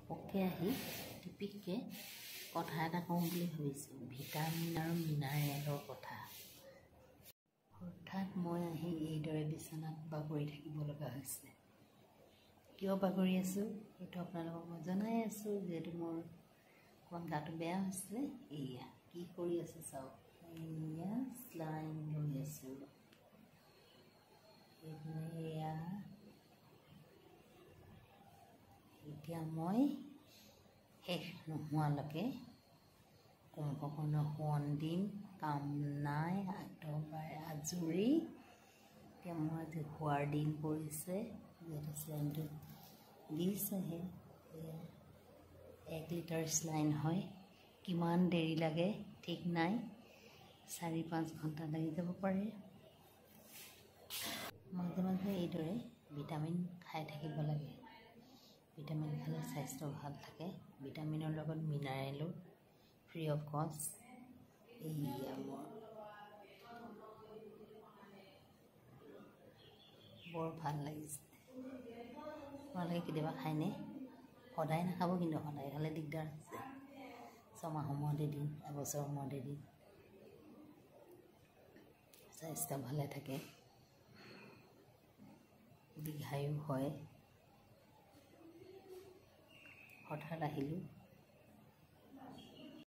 ঘপককৈ আহি টিপিককৈ কথা এটা কওঁ বুলি ভাবিছোঁ, ভিটামিন আৰু মিনাৰেলৰ কথা। হঠাৎ মই আহি এইদৰে বিচনাত বাগৰি থাকিব লগা হৈছে। কিয় বাগৰি আছোঁ সেইটো আপোনালোকক মই জনাই আছোঁ, যিহেতু মোৰ অকণমান গাটো বেয়া হৈছিলে। এয়া কি কৰি আছোঁ চাওক, এয়া শ্লাইন লৈ আছোঁ। এয়া এতিয়া মই শেষ নোহোৱালৈকে কুম্ভকৰ্ণ শোৱন দিম, কাম নাই, একেবাৰে আজৰি। এতিয়া মোৰ আজি শোৱাৰ দিন পৰিছে, যিহেতু চেলাইনটো দিছেহে। 1 লিটাৰ চেলাইন হয়, কিমান দেৰি লাগে ঠিক নাই, 4-5 ঘণ্টা লাগি যাব পাৰে। মাজে মাজে এইদৰে ভিটামিন খাই থাকিব লাগে। ভিটামিন খালে স্বাস্থ্য ভাল থাকে। ভিটামিনৰ লগত মিনাৰেলো ফ্ৰী অফ কষ্ট। এইয়া মোৰ বৰ ভাল লাগিছে। আপোনালোকে কেতিয়াবা খায়নে? সদায় নাখাব কিন্তু, সদায় খালে দিগদাৰ আছে। ছমাহৰ মূৰত এদিন, এবছৰৰ মূৰত এদিন, স্বাস্থ্য ভালে থাকে, দীৰ্ঘায়ু হয়। হঠাৎ আহিলোঁ।